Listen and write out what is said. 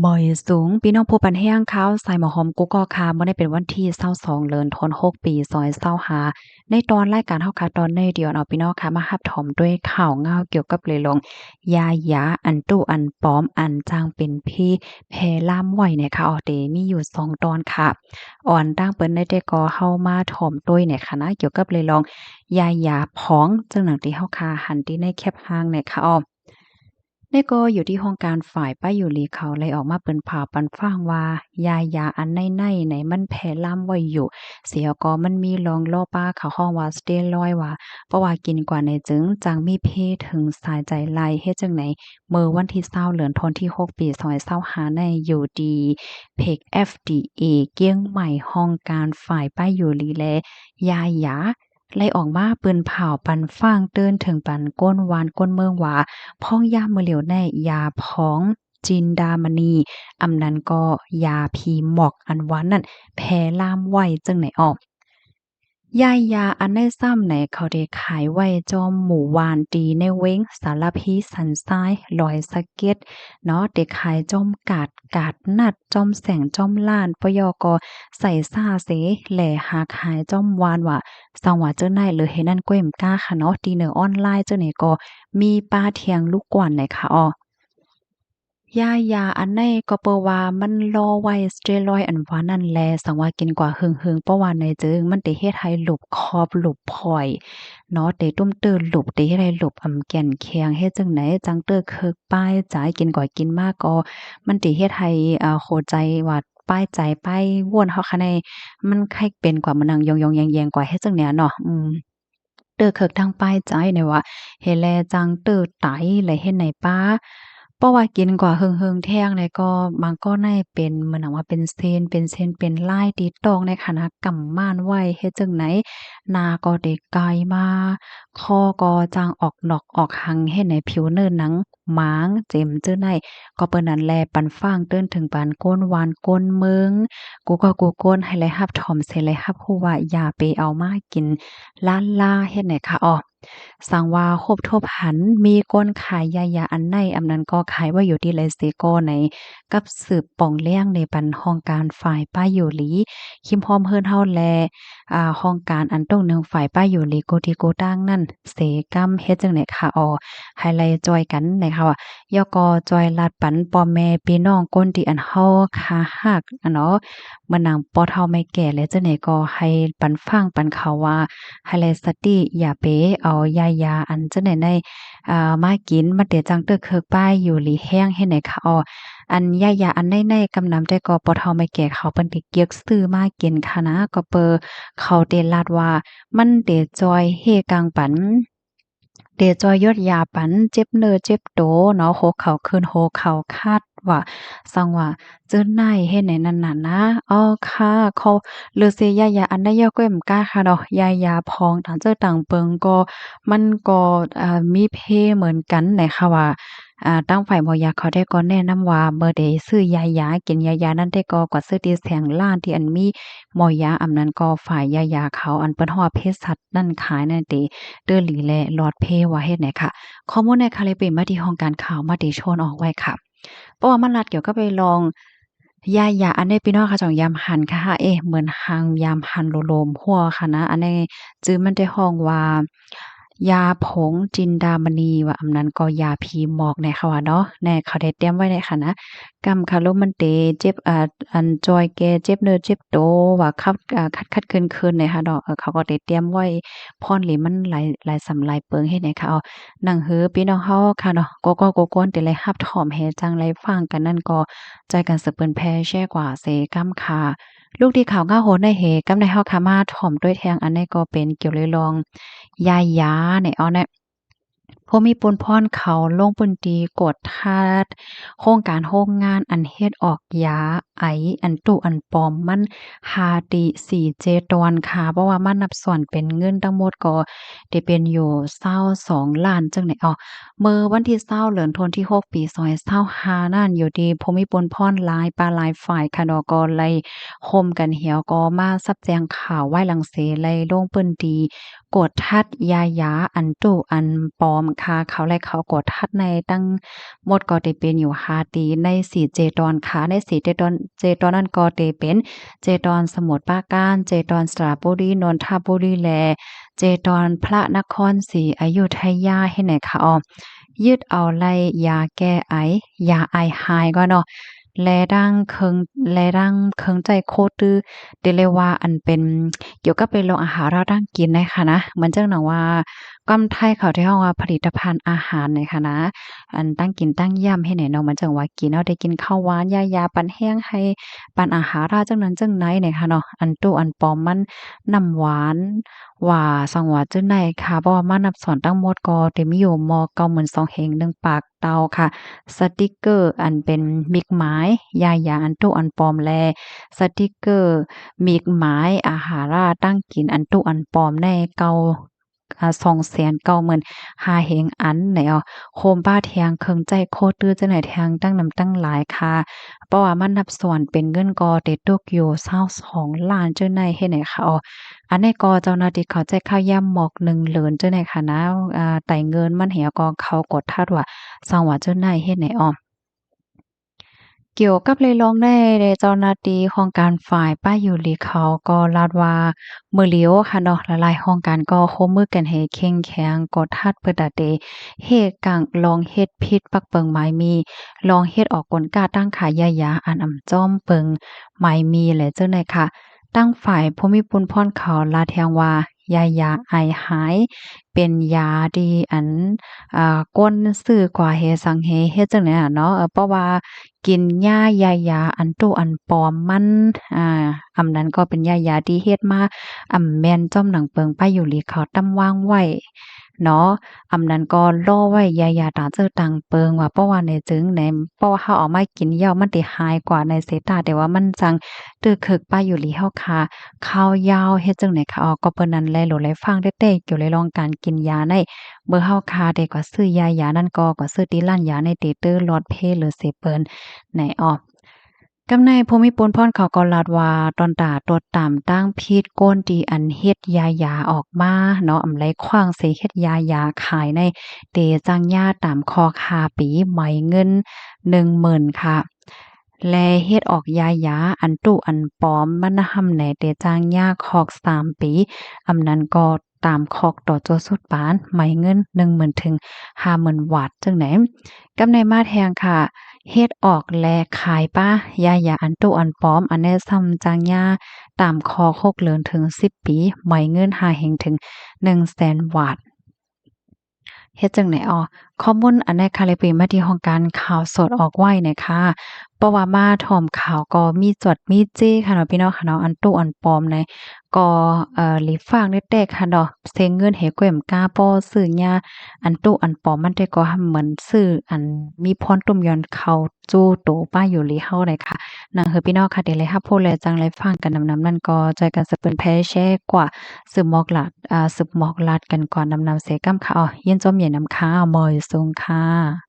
ບອຍສູງ ພີ່ນ້ອງຜູ້ປັນແຮງຂ່າວສາຍໝໍຫອມກຸກອກຄ່ະ. ມື້ນີ້ເປັນວັນທີຊາວສອງ ເດືອນທັນວາຄົມ ປີສອງພັນຊາວຫ້າ. ໃນຕອນລາຍການເຮົາຄ່ະ ຕອນນີ້ ດຽວເອົາພີ່ນ້ອງຄ່ະ ມາຮັບຊົມດ້ວຍຂ່າວງາວກ່ຽວກັບເລື່ອງຢາຢາອັນຕູ້ອັນປອມ ອັນຈ້າງເປັນເພແຜ່ລາມໄວເນຍຄ່ະ. ເອົາ ເຕມີຢູ່ສອງຕອນຄ່ະ. ອອນຕັ້ງເປີດໃນເຕກໍເຮົາມາຖົມຕົວເນຍຄ່ະນະ ກ່ຽວກັບເລື່ອງຢາຢາພອງ ເຊິ່ງໜັງທີ່ເຮົາຄ່ະຫັນທີ່ໃນແຄບຮ່າງເນຍຄ່ະ. ເອົາ ນີ້ກໍຢູ່ທີ່ຫ້ອງການຝ່າຍປ້າຍຢູ່ຫຼີ ເຂົາໄດ້ອອກມາເປິດຂ່າວປັນຟັງວ່າ ຢາຢາອັນໃນໃນໃນມັນແຜ່ລາມໄວຢູ່ ເສຍກໍມັນມີລອງລໍ້ປ້າເຂົາຮ້ອງວ່າສເຕີລອຍວ່າ ເພາະວ່າກິນກວ່າໃນຈຶ່ງຈັ່ງມີເພເຖິງສາຍໃຈໄຫຼ ເຮັດຈັ່ງໃດ. ເມື່ອວັນທີຊາວ ເດືອນທັນວາຄົມ ປີສອງພັນຊາວຫ້າໃນ ຢູ່ທີ່ເພັກ ເອັຟ ດີ ເອ ກຽງໃໝ່ ຫ້ອງການຝ່າຍປ້າຍຢູ່ຫຼີ ແລະ ຢາຢາ ໄດ້ອອກມາເປິດຂ່າວປັນຟັງເຕືອນເຖິງປັນຄົນບ້ານຄົນເມືອງວ່າ ພອງຢາມມື້ຫຼຽວໃນ ຢາພອງຈິນດາມະນີ ອຳນັ້ນກໍຢາຜີໝອກອັນວ່ານັ້ນ ແຜ່ລາມໄວເຊິ່ງໃນອອກ. ຢາຢາອັນໃນຊ້ຳໃນ ເຂົາໄດ້ຂາຍໄວ້ຈອມໝູ່ບ້ານ ທີ່ໃນເວັງສາລະພີ ສັນຊາຍ ດອຍສະເກັດເນາະ ໄດ້ຂາຍຈອມກາດ ກາດນັດ ຈອມແສງ ຈອມລ້ານ ປະຢໍກໍໃສ່ຊາເສ ແລະ ຫາຂາຍຈອມວານວ່າ ສັງວ່າເຈົ້ານາຍ ຫຼື ເຮັດນັ້ນກ້ວຍມະກ້າຄ່ະເນາະ ທີ່ໃນອອນລາຍເຈົ້ານີ້ກໍມີປ້າທ່ຽງລູກກວນໃນຄ່ະ. ເອົາ ຢາຢາອັນໃນກໍເປີວ່າມັນລໍໄວສເຕີລອຍອັນວ່ານັ້ນແລ ສັງວ່າກິນກວ່າເຫິງໆ ເພາະວ່າໃນເຈິງມັນໄດ້ເຮັດໃຫ້ຫຼຸບຂອບຫຼຸບພອຍເນາະ ໄດ້ຕຸ້ມເຕີຫຼຸບ ໄດ້ເຮັດໃຫ້ຫຼຸບອຳແກ່ນແຂງ ເຮັດຈັ່ງໃດຈັ່ງເຕີເຄິກປາຍໃຈ ກິນກວ່າກິນມາກໍມັນໄດ້ເຮັດໃຫ້ ເອີ ຫົວໃຈວ່າ ປາຍໃຈປາຍວົນເຮົາຄະໃນ ມັນຄ້າຍເປັນກວ່າ ມັນນັ່ງຢອງໆແຢງໆກວ່າ ເຮັດຈັ່ງໃດເນາະ ອືມ ເຕີເຄິກທາງປາຍໃຈໃນວ່າ ເຮັດແລຈັ່ງເຕີໄຕ ແລະ ເຮັດໃນປ່າ ເພາະວ່າກິນກວ່າເຫິງໆແທ້ໃນກໍ ບາງກໍໃນເປັນ ເໝືອນຫຍັງວ່າເປັນເສັ້ນ ເປັນເສັ້ນເປັນລາຍ ຕິດຕ້ອງໃນຂະນະກຳໝ້ານໄວ້ ເຮັດຈັ່ງໃດ ໜ້າກໍໄດ້ກາຍມາ ຄໍກໍຈັ່ງອອກໜອກອອກຫັງ ເຮັດໃນຜິວເນື້ອໜັງ ໝາງເຈັມຈື່ໃນ ກໍເປີນັ້ນແລ ປັນຟັງເຕືອນເຖິງປັນຄົນບ້ານຄົນເມືອງ ກູ່ເກາະກູ່ຄົນ ໃຫ້ໄດ້ຮັບຖ້ອມເສ ໄດ້ຮັບຮູ້ວ່າ ຢ່າໄປເອົາມາກິນລ້ານລາ ເຮັດໃນຄະອອກ ສັງວ່າຮົບທົບຫັນ ມີຄົນຂາຍຢາຢາອັນໃນ ອຳນັ້ນກໍຂາຍໄວ້ຢູ່ທີ່ໃດເສກໍໃນ ກັບສືບປ່ອງແລ້ງໃນປັນຫ້ອງການຝ່າຍປ້າຍຢູ່ຫຼີ ຄິມພ້ອມເຮືອນເຮົາແລ ອ່າ ຫ້ອງການອັນຕົງໜຶ່ງຝ່າຍປ້າຍຢູ່ຫຼີ ກູ່ທີ່ກູ່ຕ່າງນັ້ນ ເສກຳ ເຮັດຈັ່ງໃດຄະອອ ໃຫ້ໄລ່ຊ່ອຍກັນໃນຄະວ່າ ແລ້ວກໍຊ່ອຍລັດປັນພໍ່ແມ່ພີ່ນ້ອງຄົນທີ່ອັນເຮົາຄາຮັກອະເນາະ ເໝືອນນາງພໍ່ເຖົ້າແມ່ແກ່ ແລະ ຈັ່ງໃດກໍໃຫ້ປັນຟັງປັນເຂົາວ່າ ໃຫ້ໄລ່ສະຕິ ຢ່າໄປເອົາຢາຢາອັນຈັ່ງໃດໃນ ເອີ ມາກິນ ມັນເດຈັ່ງເຕີເຄິກປ້າຍຢູ່ຫຼີແຮງ ເຮັດໃດຄະອອ ອັນຢາຢາອັນໃນໃນກຳນຳແຕ່ກໍພໍ່ເຖົ້າແມ່ແກ່ເຂົາເພິ່ນໄດ້ກຽກຊື້ມາກິນຄະນະ ກໍເປີເຂົາໄດ້ລັດວ່າ ມັນເດຈອຍເຮກາງປັນ ເດຈອຍຢົດຢາປັນ ເຈັບເນື້ອເຈັບໂຕເນາະ ໂຮເຂົ້າຄືນໂຮເຂົ້າຂາດວ່າ ສັງວ່າເຈີນາຍເຮັດໃນນັ້ນນະນະ ເອົາຄ່ະ ເຂົາ ຫຼືເສຢາຢາອັນໃດ ຢາກ້ວຍມະກ້າຄະເນາະ ຢາຢາພອງຕ່າງເຈີຕ່າງເປິງກໍ ມັນກໍ ເອີ ມີເພເໝືອນກັນໃນຄະວ່າ ອ່າ ທາງຝ່າຍໝໍຢາເຂົາໄດ້ກໍແນະນຳວ່າ ເມື່ອໃດຊື້ຢາຢາ ກິນຢາຢານັ້ນແຕ່ກໍກວາດຊື້ທີ່ແສງລ້ານທີ່ອັນມີໝໍຢາ ອຳນັ້ນກໍຝ່າຍຢາຢາເຂົາ ອັນເພິ່ນເອີ້ນວ່າເພສັດ ນັ້ນຂາຍນັ້ນເຕ ເຕີນຫຼີແລະຫຼອດເພວ່າເຮັດໃດຄະ ຂໍ້ມູນໃນຄະເລເປນມາທີ່ຫ້ອງການຂ່າວມະຕິຊົນອອກໄວ້ຄະ ເພາະວ່າມັນລັດກ່ຽວກັບໄອ້ລອງ ຢາຢາອັນໃດ ພີ່ນ້ອງຄະ ຈອງຢາມຫັນຄະ ເອ ເໝືອນຫາງຢາມຫັນໂລມໆຫົວຄະນະ ອັນໃດຈື່ມັນໄດ້ຮ້ອງວ່າ ຢາຜົງຈິນດາມະນີວ່າ ອຳນັ້ນກໍຢາຜີໝອກແນຄະວ່າເນາະ ແນເຂົາໄດ້ຕຽມໄວ້ແນຄະນະ ກຳຄະລົມມັນເຕເຈັບ ອາ ອັນຈອຍແກ່ເຈັບເນື້ອເຈັບໂຕວ່າ ຂັດ ຂັດໆເຂີນໆແນຄະເນາະ ເຂົາກໍໄດ້ຕຽມໄວ້ ພອນຫຼີມັນຫຼາຍ ຫຼາຍສຳຫຼາຍເປິງເຮັດໃນຄະ ໜັງຫືພີ່ນ້ອງເຮົາຄະເນາະ ກໍກໍກໍຄວນໄດ້ໄດ້ຮັບຖ້ອມເຮັດຈັ່ງໄດ້ຟັງກັນນັ້ນ ກໍຊ່ອຍກັນສະເປີນແຜ່ແຊກວ່າເສກຳຄະ ລູກທີ່ຂ່າວງາໂຫດໃນເຫກຳໃນເຮົາຄະມາຖ້ອມດ້ວຍແທງ ອັນນີ້ກໍເປັນກ່ຽວເລື່ອງຢາຢາໃນເອົາແນ ຜູ້ມີປຸນພອນເຂົາລົງພື້ນທີ່ກວດທາດໂຄງການໂຮງງານອັນເຮັດອອກຢາໄອ ອັນຕູ້ອັນປອມມັນ ຫ້າຕິສີ່ເຈຕອນຄ່າ ເພາະວ່າມານັບສ່ວນເປັນເງິນທັງໝົດກໍໄດ້ເປັນຢູ່ຊາວສອງລ້ານຈັ່ງໃດເອົາ. ເມື່ອວັນທີຊາວ ເດືອນທັນວາຄົມ ປີສອງພັນຊາວຫ້ານັ້ນ ຢູ່ທີ່ຜູ້ມີປຸນພອນຫຼາຍປາຫຼາຍຝ່າຍຄະເນາະ ກໍໄດ້ໂຮມກັນແຮວກໍມາສັບແຈ້ງຂ່າວໄວ້ຫຼັງເສໄດ້ລົງພື້ນທີ່ ກວດທັດຢາຢາອັນຕູ້ອັນປອມຄ່າ. ເຂົາ ແລະ ເຂົາກວດທັດໃນທັງໝົດກໍໄດ້ເປັນຢູ່ຫ້າຕີ ໃນສີ່ເຈຕອນຄ່າ. ໃນສີ່ເຈຕອນ ເຈຕອນນັ້ນກໍໄດ້ເປັນເຈຕອນສະໝຸດປາການ, ເຈຕອນສະລະບູລີ, ນົນທະບູລີ ແລະ ເຈຕອນພະນະຄອນສີອະຍຸທະຍາ ເຫັນໄໝຄະອອກ. ຍຶດເອົາໄລ່ຢາແກ້ໄອ, ຢາໄອຫາຍກ່ອນເນາະ ແລະ ດັ່ງເຄື່ອງ ແລະ ດັ່ງເຄື່ອງໃຊ້ໂຄຕື້ ທີ່ເອີ້ນວ່າອັນເປັນກ່ຽວກັບເລື່ອງອາຫານການກິນນະຄະນະ. ເໝືອນຈັ່ງໜັງວ່າ ຄວາມໄທເຂົາທີ່ຮ້ອງວ່າຜະລິດຕະພັນອາຫານນະຄະນະ, ອັນຕັ້ງກິນຕັ້ງຢາມເຮັດໃຫ້ເນາະ, ເໝືອນຈັ່ງວ່າກິນເນາະ ໄດ້ກິນເຂົ້າຫວານ ຢາຢາປັນແຮງໃຫ້ ປັນອາຫານ ຈັ່ງນັ້ນຈັ່ງໃດນະຄະເນາະ. ອັນຕູ້ອັນປອມມັນ ນ້ຳຫວານ ວ່າສັງຫວາຈື່ໄດ້ຄ່າ ເພາະວ່າມານັບສ່ວນທັງໝົດກໍໄດ້ມີຢູ່ໝໍ້ເກົ້າໝື່ນສອງເຮງໜຶ່ງປາກເຕົາຄ່າ. ສະຕິກເກີອັນເປັນໝິກໝາຍຢາຢາອັນຕູ້ອັນປອມ ແລະ ສະຕິກເກີໝິກໝາຍອາຫານການກິນອັນຕູ້ອັນປອມໃນເກົ້າ ອາ ສອງແສນເກົ້າໝື່ນຫ້າເຮງອັນໃນ ໂຄມປະແທງເຄື່ອງໃຊ້ໂຄຕື້ ຈະໄດ້ແທງຕັ້ງນຳຕັ້ງຫຼາຍຄ່າ. ເພາະວ່າມານັບສ່ວນເປັນເງິນກໍໄດ້ຕົກຢູ່ຊາວສອງລ້ານຈະໄດ້ເຮັດໃຫ້ເຂົາ. ອັນນີ້ກໍເຈົ້າໜ້າທີ່ເຂົາແຈ້ງຂ່າວຢາມໝອກໜຶ່ງເລີນຈະໄດ້ຄ່ານະ ອາ ໄຕເງິນມັນແຮງກໍເຂົາກວດທັດວ່າສັງຫວາຈະໄດ້ເຮັດໃຫ້ອອກ. ກ່ຽວກັບເລື່ອງນີ້ເດ້ ເຈົ້າໜ້າທີ່ຫ້ອງການຝ່າຍປ້າຍຢູ່ຫຼີເຂົາກໍລາດວ່າ ມື້ລຽວຄ່າເນາະ ຫຼາຍໆຫ້ອງການກໍຮ່ວມມືກັນໃຫ້ເຂັ້ມແຂງ ກວດທັດເພື່ອຕາເຕເຮດການລອງເຮັດຜິດປັກເປິງໝາຍມີ ລອງເຮັດອອກກົນກາຕັ້ງຂາຍຢາຢາອັນອຳຈອມເປິງໝາຍມີ ແລະ ເຈົ້າໃນຄ່າ ທາງຝ່າຍພູມີປຸນພອນເຂົາລາດແຮງວ່າ ຢາຢາໄອຫາຍ ເປັນຢາທີ່ອັນ ອາ ຄົນຊື້ກວ່າເຮັດສັງເຫ ເຮັດຈັ່ງໃດຫັ້ນເນາະ ເພາະວ່າກິນຢາຢາຢາອັນຕູ້ອັນປອມມັນ ອາ ອຳນັ້ນກໍເປັນຢາຢາທີ່ເຮັດມາ ອຳແມ່ນຈອມໜັງເປິງປ້າຍຢູ່ຫຼີເຂົາຕຳວາງໄວ້ເນາະ. ອຳນັ້ນກໍລໍໄວ້ຢາຢາຕ່າງເຈີຕ່າງເປິງວ່າ ເພາະວ່າໃນຈຶ່ງໃນ ເພາະວ່າເຮົາເອົາມາກິນແລ້ວມັນໄດ້ຫາຍກວ່າໃນເສຍຕາ ແຕ່ວ່າມັນຈັ່ງ ຖືກເຄິກປ້າຍຢູ່ຫຼີເຮົາຄ່າ ຄາວຍາວເຮັດຈັ່ງໃດຄ່າອອກ. ກໍເພິ່ນນັ້ນແລະ ໂຫຼໄລຟັງແທ້ໆກ່ຽວໃນລອງການກິນຢາໃນ ເມື່ອເຮົາຄ່າໄດ້ກວ່າຊື້ຢາຢານັ້ນກໍ ກວ່າຊື້ທີ່ຮ້ານຢາໃນເຕເຕີລອດເພຫຼືເສເປິນໃນອອກ. ກຳໃນພູມີປຸນພອນເຂົາກໍລາດວ່າ ຕອນຕາຕົວຕາມຕັ້ງຜິດ ຄົນທີ່ອັນເຮັດຢາຢາອອກມາເນາະ ອຳໄລຂວ້າງເສເຮັດຢາຢາຂາຍໃນ ເຕຈ້າງຍາຕາມຄອກຫ້າປີ ໄໝເງິນໜຶ່ງໝື່ນຄ່າ. ແລະ ເຮັດອອກຢາຢາອັນຕູ້ອັນປອມມານຳໃນ ເຕຈ້າງຍາຄອກສາມປີ ອຳນັ້ນກໍຕາມຄອກຕໍ່ໂຈສຸດປານ ໄໝເງິນໜຶ່ງໝື່ນເຖິງຫ້າໝື່ນຫວາດຈັ່ງໃດ. ກຳໃນມາແທງຄ່າ ເຮັດອອກ ແລະ ຂາຍປະຢາຢາອັນຕູ້ອັນປອມ ອັນແນະຊ່ຳຈ້າງຍາຕາມຄອກຫົກເດືອນເຖິງສິບປີ ໄໝເງິນຫ້າເຮງເຖິງໜຶ່ງແສນຫວາດ. ເຮັດຈັ່ງໃດ ອໍ ຂໍ້ມູນອັນໃນຄາເລປີມາທີ່ຫ້ອງການຂ່າວສົດອອກໄວ້ນະຄະ ເພາະວ່າມາຖອມຂ່າວກໍມີຈວດມີເຈ້ຄ່ະເນາະ ພີ່ນ້ອງຄ່ະເນາະ ອັນຕູ້ອັນປອມໃນ ກໍ ເອີ ຫຼີຝາກແຕ່ຄ່ະເນາະ ເສເງິນໃຫ້ກ້ວຍມະກ້າພໍຊື້ຢາ ອັນຕູ້ອັນປອມມັນແຕ່ກໍເໝືອນຊື້ອັນມີພອນຕຸ້ມຢອນເຂົ້າ ສູ່ໂຕປ້າຢູ່ຫຼີເຮົາໄດ້ຄ່ະ. ນຳໃຫ້ພີ່ນ້ອງຄ່ະໄດ້ໄດ້ຮັບຮູ້ ແລະ ຈັ່ງໄດ້ຟັງກັນນຳໆນັ້ນ ກໍຊ່ວຍກັນສະເປີນແຜ່ແຊກວ່າ ສືບມອກລາດ ອາ ສືບມອກລາດກັນກ່ອນນຳໆເສຍກຳຄ່ະ. ອໍ ຍິນຊົມໃຫຍ່ນຳຄ່ະ ໝໍຢູ່ສູງຄ່ະ.